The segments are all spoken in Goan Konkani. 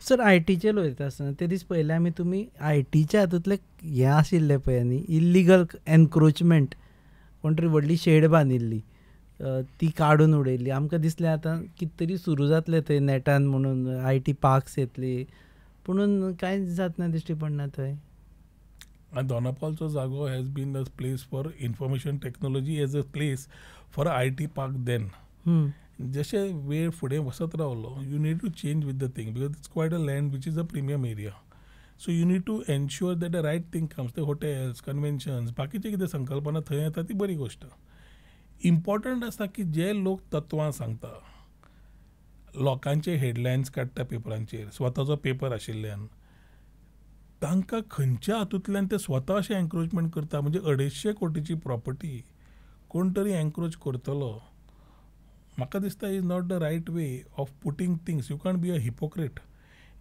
सर आयटीचेर उलयता आसतना ते दीस पयले आमी तुमी आयटीच्या हातूंतले हें आशिल्लें पळय न्ही, इल्लिगल एनक्रोचमेंट, कोण तरी व्हडली शेड बांदिल्ली ती काडून उडयल्ली. आमकां दिसलें आतां कितें तरी सुरू जातलें थंय नेटान म्हणून, IT parks येतली, पुणून कांयच जातना दिश्टी पडना थंय. आनी दोनापावलचो जागो has been a place for information technology as a place for IT park. Then जशे वेळ फुडें वचत रावलो you need to change with the thing because it's quite a land which is a premium area. So you need to ensure that the right thing comes. ते हॉटेल्स, कन्व्हेन्शन्स, बाकीचे कितें संकल्पना थंय येता ती बरी गोश्ट. इम्पॉर्टंट आसा की जे लोक तत्वां सांगता, लोकांचे हेडलायन्स काडटा पेपरांचेर, स्वताचो पेपर आशिल्ल्यान तांकां खंयच्या हातूंतल्यान ते स्वता अशें एन्क्रोचमेंट करता. म्हणजे 250 कोटीची प्रॉपर्टी कोण तरी एन्क्रोच करतलो, म्हाका दिसता is not the right way of putting things. You can't be a hypocrite.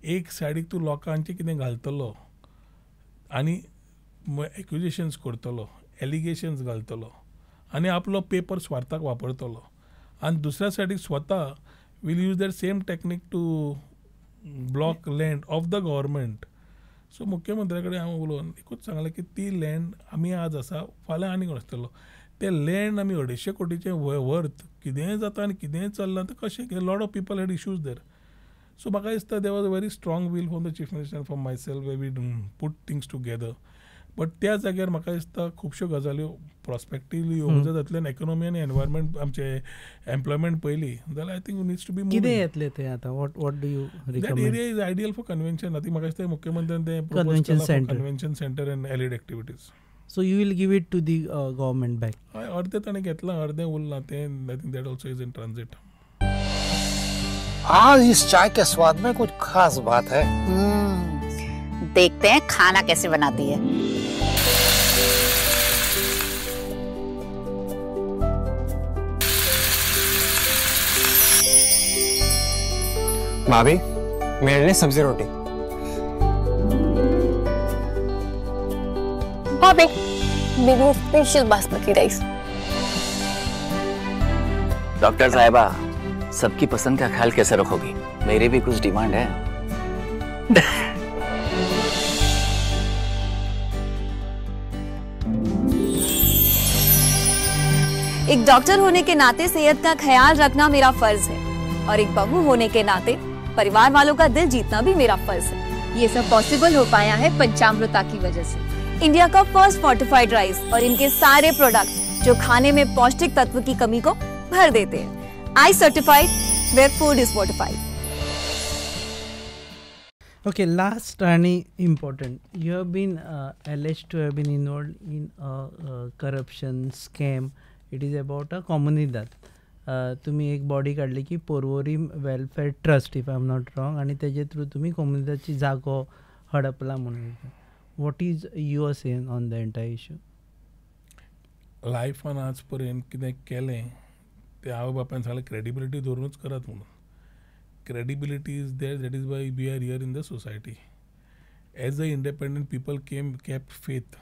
एक सायडीक तूं लोकांचें कितें घालतलो आनी एक्युजेशन्स करतलो, एलिगेशन्स घालतलो आनी आपलो पेपर स्वार्थाक वापरतलो, आनी दुसऱ्या सायडीक स्वता will use that same technique to block land of the government. So मुख्यमंत्र्या कडेन हांव उलोवन एकूच सांगलें की ती लँड आमी आज आसा, फाल्यां आनी कोण आसतलो. तें लँड आमी 250 कोटीचें वर्थ कितेंय जाता आनी कितेंय चल्लां तें कशें कितें lot of people had issues there. So म्हाका दिसता there was a very strong will from the chief minister, from myself, we put things together. But त्या जाग्यार म्हाका दिसता खुबश्यो गजाल्यो प्रोस्पेक्टिवली येवंक जाय, जातल्यान इकॉनॉमी आनी एनवायरमेंट आमचे एम्प्लॉयमेंट पयली जाल्यार I think needs to be कितें येतलें थंय आतां. What do you recommend? That area is ideal for convention. आतां म्हाका दिसता मुख्यमंत्र्यान तें प्रपोज केलां, convention centre and allied activities. So you will give it to the government back? हय, अर्दें ताणें घेतलां, अर्दें उरलां तें. I think that also is in transit. आज इस चाय के स्वाद में कुछ खास बात है. देखते हैं खाना कैसे बनाती है. भाभी, मेरे लिए सब्जी रोटी. भाभी, मेरे लिए स्पेशल बासमती राइस. डॉक्टर साहिबा, सबकी पसंद का ख्याल कैसे रखोगी? मेरी भी कुछ डिमांड है. एक डॉक्टर होने के नाते सेहत का ख्याल रखना मेरा फर्ज है और एक बहू होने के नाते परिवार वालों का दिल जीतना भी मेरा फर्ज है. ये सब पॉसिबल हो पाया है पंचामृता की वजह से. इंडिया का फर्स्ट फोर्टिफाइड राइस और इनके सारे प्रोडक्ट जो खाने में पौष्टिक तत्व की कमी को भर देते हैं. I certified where food is fortified. Okay, last and important. You have been alleged to have been involved in a corruption scam. It is about a Comunidade. तुम्ही एक बॉडी काडली की Porvorim welfare trust, if I am not wrong, आनी तेजे थ्रू तुमी कोमुनिदादची जागो हडपला म्हणून. What is your say on the entire issue? लायफान आज पर्यंत कितें केलें तें आवय बापायन सांगलें क्रेडिबिलिटी दवरूनच करात म्हणून. Credibility is there, that is why we are here in the society. As a independent people came kept faith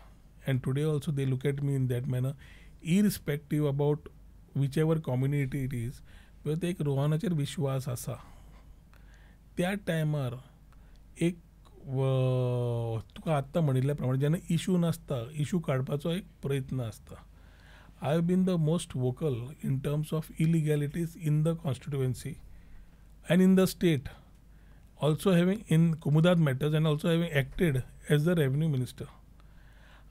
and today also they look at me in that manner, irrespective about whichever community it is. Because एक रोहनाचेर विश्वास आसा. त्या टायमार एक तुका आत्तां म्हणिल्ल्या प्रमाणे जेन्ना इशू नासता, इशू काडपाचो एक प्रयत्न आसता. I have been the most vocal in terms of illegalities in the constituency and in the state, also having in Comunidade matters and also having acted as the revenue minister.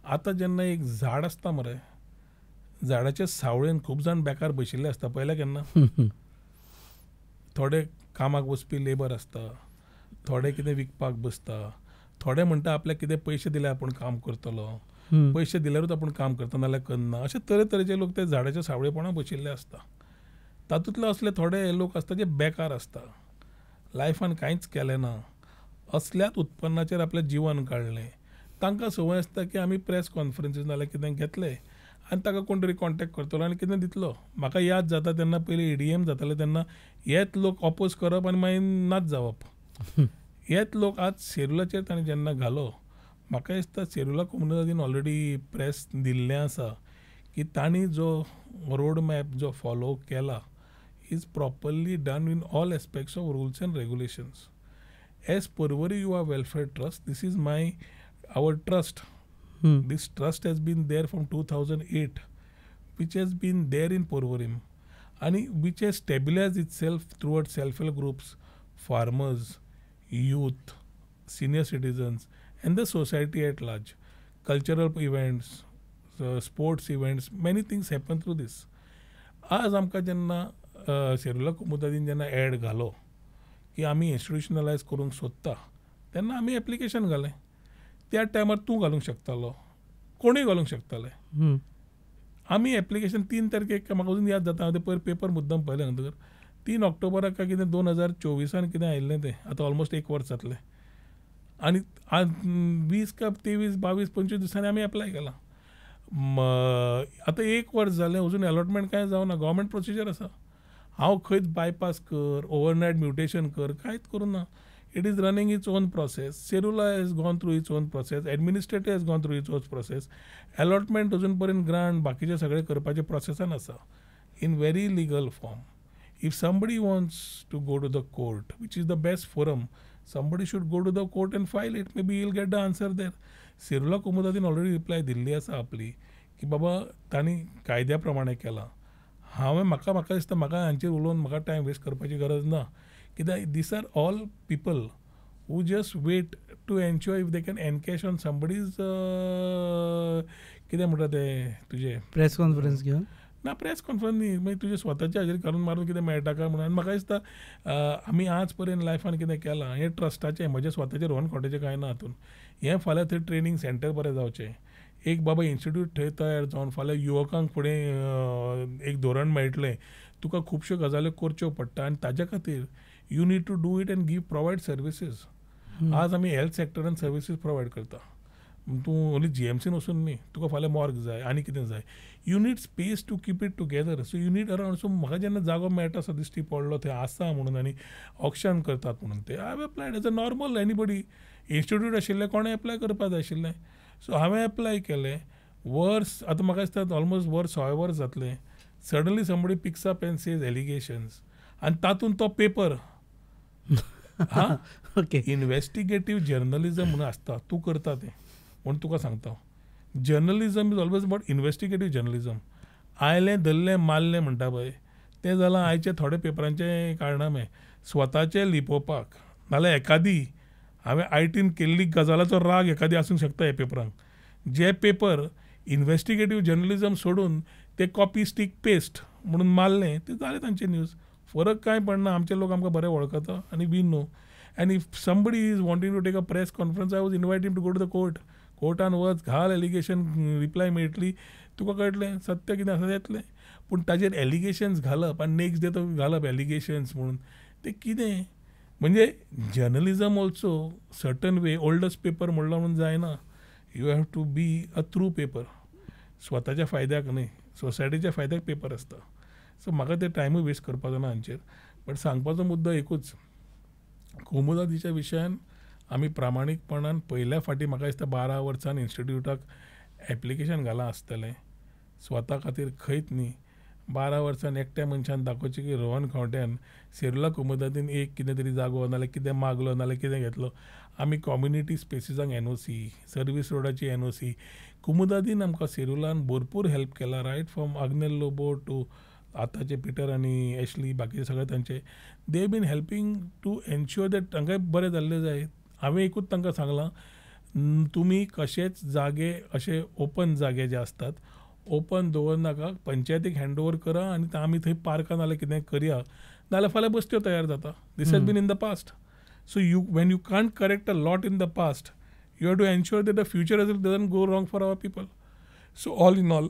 आतां जेन्ना एक झाड आसता मरे, झाडाचे सावळेन खूब जाण बेकार बशिल्ले आसता. पळयल्या केन्ना? थोडे कामाक वचपी लेबर आसता, थोडे कितें विकपाक बसता, थोडे म्हणटा आपल्याक कितें पयशे दिल्यार आपूण काम करतलो, पयशे दिल्यारूच आपूण काम करता नाल्यार करना. अशे तरेतरेचे लोक ते झाडाच्या सावळेपणाक बशिल्ले आसता. तातूंतले असले थोडे लोक आसता जे बेकार आसता, लायफान कांयच केलें ना, असल्याच उत्पन्नाचेर आपलें जिवन काडलें. तांकां संवय आसता की आमी प्रेस कॉन्फरन्सीस नाल्यार कितें घेतले आनी ताका कोण तरी कॉन्टेक्ट करतलो आनी कितें दितलो. म्हाका याद जाता तेन्ना पयलीं EDM जातालें तेन्ना हेच लोक ऑपोज करप आनी मागीर नाच जावप. हेच लोक आज सेरुलाचेर ताणें जेन्ना घालो, म्हाका दिसता सेरुला कोमुनिदादीन ऑलरेडी प्रेस दिल्लें आसा की तांणी जो रोड मॅप जो फॉलो केला is properly done in all aspects of rules and regulations. As Porvorim Yuva Welfare Trust, this is my our trust. This trust has been there from 2008, which has been there in Porvorim आणि which has stabilize itself throughout self help groups, farmers, youth, senior citizens and the society at large. Cultural events, sports events, many things happen through this. आज आमकां जेन्ना सेरुला कोमुदादीन जेन्ना एड घालो की आमी इन्स्टिट्युशनलायज करूंक सोदता, तेन्ना आमी एप्लिकेशन घालें. त्या टायमार तूं घालूंक शकतालो, कोणूय घालूंक शकताले. आमी एप्लिकेशन 3 तारखेक, म्हाका अजून याद जाता, हांवें ते पयर पेपर मुद्दम पळयलें म्हणटकर 3 ऑक्टोबराक काय कितें 2024 कितें आयिल्लें तें. आतां ऑलमोस्ट 1 वर्स जातलें. आनी 20 काय 23 22 25 दिसांनी आमी एप्लाय केलां. आतां 1 वर्स जालें, अजून एलॉटमेंट कांय जावना. गव्हर्मेंट प्रोसिजर आसा. हांव खंयच बायपास कर, ओवरनायट म्युटेशन कर, कांयच करूं ना. It is running its own process. Serula has gone through its own process. Administrator has gone through its own process. Allotment अजून पर्यंत ग्रांट बाकीचे सगळे करपाचे प्रोसेसान आसा, in very legal form. If somebody wants to go to the court, which is the best forum, somebody should go to the court and file it. Maybe you'll get the answer there. Serula कोमुदादीन already reply दिल्ली आसा आपली की बाबा तांणी कायद्या प्रमाणे केलां. हांवें म्हाका म्हाका दिसता म्हाका हांचेर उलोवन म्हाका टायम वेस्ट करपाची गरज ना. कित्याक these are all people who just wait to ensure if they can encash on somebody's कितें म्हणटा ते तुजें प्रेस कॉन्फरन्स घेवन ना, प्रेस कॉन्फरन्स न्ही, मागीर तुजें स्वताच्या हाजेर घालून मारून कितें मेळटा काय म्हणून. आनी म्हाका दिसता आमी आज पर्यंत लायफान कितें केलां हें ट्रस्टाचें, म्हजें स्वताचें रोहन खंवटेचें कांय ना हातून. हें फाल्यां थंय ट्रेनींग सेंटर बरें जावचें, एक बाबा इन्स्टिट्यूट थंय तयार जावन फाल्यां युवकांक फुडें एक धोरण मेळटलें. तुका खुबश्यो गजाल्यो करच्यो पडटा आनी ताज्या खातीर you need to do it and give provide services. आज आमी हेल्थ सेक्टरान सर्विसीस प्रोवायड करता. तूं ओन्ली जीएमसीन वचून न्ही, तुका फाल्यां मॉर्ग जाय आनी कितें जाय. You need space to keep it together. So you need around. So म्हाका जेन्ना जागो मेळटा सो दिश्टी पडलो थंय आसा म्हणून आनी ऑक्शन करतात म्हणून ते I have applied as a normal anybody. Institute आशिल्लें कोणें एप्लाय करपाक जाय आशिल्लें. सो हांवें एप्लाय केलें. वर्स आतां म्हाका दिसता ऑलमोस्ट वर्स 1.25 वर्स जातलें. Suddenly somebody picks up and says allegations आनी तातूंत तो पेपर हा ओके इन्वेस्टिगेटीव जर्नलिजम म्हणून आसता, तूं करता तें म्हूण तुका सांगता. Journalism is always about investigative journalism. आयलें धरलें मारलें म्हणटा पळय तें जालां आयचे थोडे पेपरांचे कारणामे स्वताचें लिपोवपाक, नाल्यार एकादी हांवें आयटीन केल्ली गजालाचो राग एकादी आसूंक शकता ह्या पेपरांक. जे पेपर इन्वेस्टिगेटीव जर्नलिजम सोडून ते कॉपी स्टीक पेस्ट म्हणून मारलें ते जालें तांचे न्यूज. फरक कांय पडना. आमचे लोक आमकां बरें वळखता आनी we know. And if somebody is wanting to take a press conference, I was invite him to go to the court. कोर्टान वच, घाल एलिगेशन, रिप्लाय मेळटली, तुका कळटलें सत्य कितें आसा येतलें. पूण ताजेर एलिगेशन्स घालप आनी नेक्स्ट डे तो घालप एलिगेशन्स म्हणून तें कितें म्हणजे journalism also certain way oldest paper म्हणलो म्हणून जायना. You have to be a true paper. स्वताच्या फायद्याक न्ही, सोसायटीच्या फायद्याक पेपर आसता. सो म्हाका ते टायमूय वेस्ट करपाचो ना हांचेर. बट सांगपाचो मुद्दो एकूच, कोमुदादीच्या विशयान आमी प्रामाणीकपणान पयल्या फावटी म्हाका दिसता 12 वर्सान इन्स्टिट्यूटाक एप्लिकेशन घालां आसतलें स्वता खातीर खंयच न्ही. 12 वर्सान एकट्या मनशान दाखोवचें की रोहन खंवट्यान सेरुला कोमुदादीन एक कितें तरी जागो नाल्यार कितें मागलो नाल्यार कितें घेतलो. आमी कम्युनिटी स्पेसिसांक एनओसी, सर्वीस रोडाची एनओसी, कोमुदादीन आमकां सेरुलान भरपूर हेल्प केला. Right from Agnel Lobo to आतांचे पिटर आनी एशली बाकीचे सगळे तांचे they been helping to ensure that तांकां बरें जाल्लें जाय. हांवें एकूच तांकां सांगलां, तुमी कशेच जागे अशे ओपन जागे जे आसतात ओपन दवरनाका, पंचायतीक हँड ओवर करा आनी आमी थंय पार्कान नाल्यार कितें करया, नाल्यार फाल्यां बस्त्यो तयार जाता. This has been in the past. So you when you can't correct a lot in the past, you have to ensure that the future as doesn't go wrong for our people. So all in all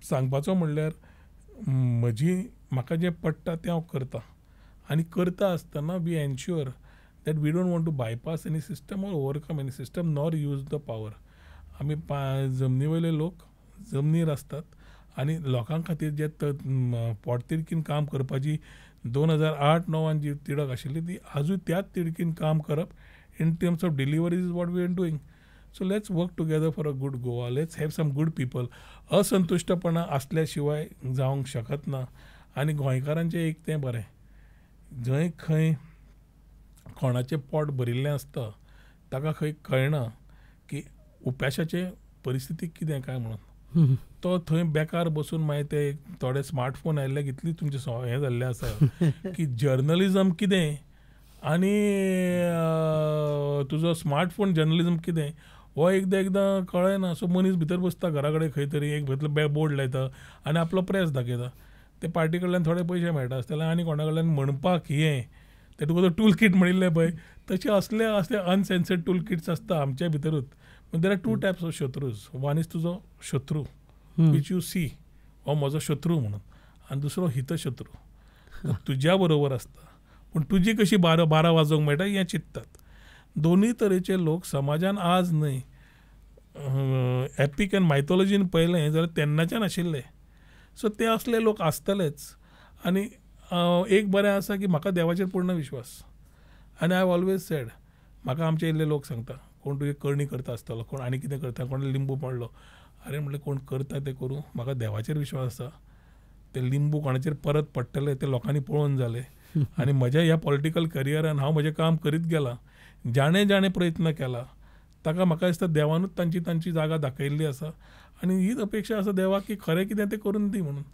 सांगपाचो म्हणल्यार म्हजी म्हाका जें पडटा तें हांव करता आनी करता आसतना we ensure that we don't want to bypass any system or overcome any system nor use the power. आमी जमनी वयले लोक जमनीर आसतात आनी लोकां खातीर जे पोटतिडकीन काम करपाची 2008-9 जी तिडक आशिल्ली ती आजूय त्याच तिडकीन काम करप in terms of deliveries is what we are doing. So let's work together for a good Goa. Let's have some good people. असंतुश्टपणा आसल्या शिवाय जावंक शकत ना. आनी गोंयकारांचें एक तें बरें, जंय खंय कोणाचें पोट भरिल्लें आसता ताका खंय कळना की उपाशाचे परिस्थिती कितें काय म्हणून. तो थंय बेकार बसून मागीर ते थोडे स्मार्टफोन आयिल्ल्याक इतली तुमचें हें जाल्लें आसा की जर्नलिजम कितें आनी तुजो स्मार्टफोन जर्नलिजम कितें हो एकदां एकदां कळना. सो मनीस भितर बसता घरा कडेन खंय तरी एक भितर बोर्ड लायता आनी आपलो प्रेस दाखयता. ते पार्टी कडल्यान थोडे पयशे मेळटा आसतले आनी कोणा कडल्यान म्हणपाक हें ते तुका तो टूल कीट म्हणिल्लें पळय तशें असले असले अनसेन्सर्ड टूल किट्स आसता आमच्या भितरूच. There are two types of शत्रूज. One is तुजो शत्रू which you सी, हो म्हजो शत्रू म्हणून, आनी दुसरो हितशत्रू तुज्या बरोबर आसता पूण तुजी कशी 12 वाजोवंक मेळटा हें चिंततात. दोनूय तरेचे लोक समाजान आज न्हय एपीक एंड मायथोलॉजीन पळयलें जाल्यार तेन्नाच्यान आशिल्ले. सो ते असले लोक आसतलेच. आनी एक बरें आसा की म्हाका देवाचेर पूर्ण विश्वास आनी I have always said, म्हाका आमचे इल्ले लोक सांगता कोण तुजी करणी करता आसतलो, कोण आनी कितें करता, कोण लिंबू पडलो. अरे म्हणलें कोण करता तें करूं, म्हाका देवाचेर विश्वास आसा. ते लिंबू कोणाचेर परत पडटले ते लोकांनी पळोवन जाले. आनी म्हज्या ह्या पॉलिटिकल करियरान हांव म्हजें काम करीत गेलां, जाणें जाणें प्रयत्न केला ताका म्हाका दिसता देवानूच तांची तांची जागा दाखयल्ली आसा. आनी हीच अपेक्षा आसा देवाक की खरें कितें तें करून दी म्हणून.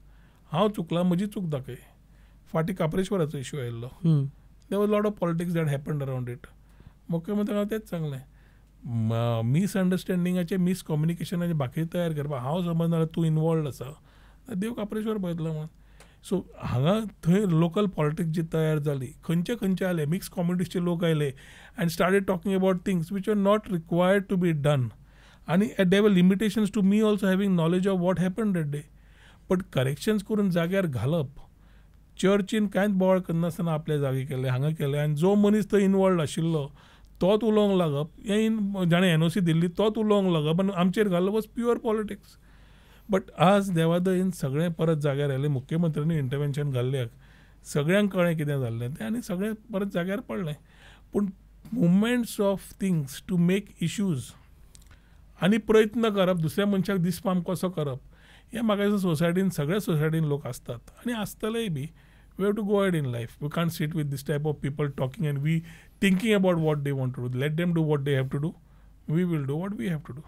हांव चुकलां म्हजी चूक दाखय. फाटीं काप्रेश्वराचो इश्यू आयिल्लो, there was lot of politics that happened around it. मुख्यमंत्र्यान हांव तेंच सांगलें, मिसअंडरस्टँडिंगाचें मिसकम्युनिकेशनाचें बाकी तयार करपाक हांव समजना जाल्यार तूं इनवॉल्वड आसा, देव काप्रेश्वर पळयतलो म्हणून. सो हांगा थंय लोकल पॉलिटिक्स जी तयार जाली, खंयचे खंयचे आयले, मिक्स कम्युनिटीजचे लोक आयले and started talking about things which are not required to be done. आनी there were limitations to me also having knowledge of what happened that day. But corrections करून जाग्यार घालप, चर्चीन कांयच बोवाळ करनासतना आपल्या जागे केलें, हांगा केलें, आनी जो मनीस थंय इनवॉल्वड आशिल्लो तोच उलोवंक लागप, हें जाणें एनओसी दिल्ली तोच उलोवंक लागप आनी आमचेर घालप वॉज प्युअर पॉलिटिक्स. बट आज देवादयेन सगळें परत जाग्यार आयलें. मुख्यमंत्र्यांनी इंटरवेन्शन घाल्ल्याक सगळ्यांक कळ्ळें कितें जाल्लें तें आनी सगळें परत जाग्यार पडलें. पूण movements of things to make issues आनी प्रयत्न करप दुसऱ्या मनशाक दिसपाम कसो करप हें म्हाका दिसता सोसायटीन, सगळ्या सोसायटीन लोक आसतात आनी आसतलेय बी. We have to go ahead in life. We can't sit with this type of people talking and we thinking about what they want to do. Let them do what they have to do. We will do what we have to do.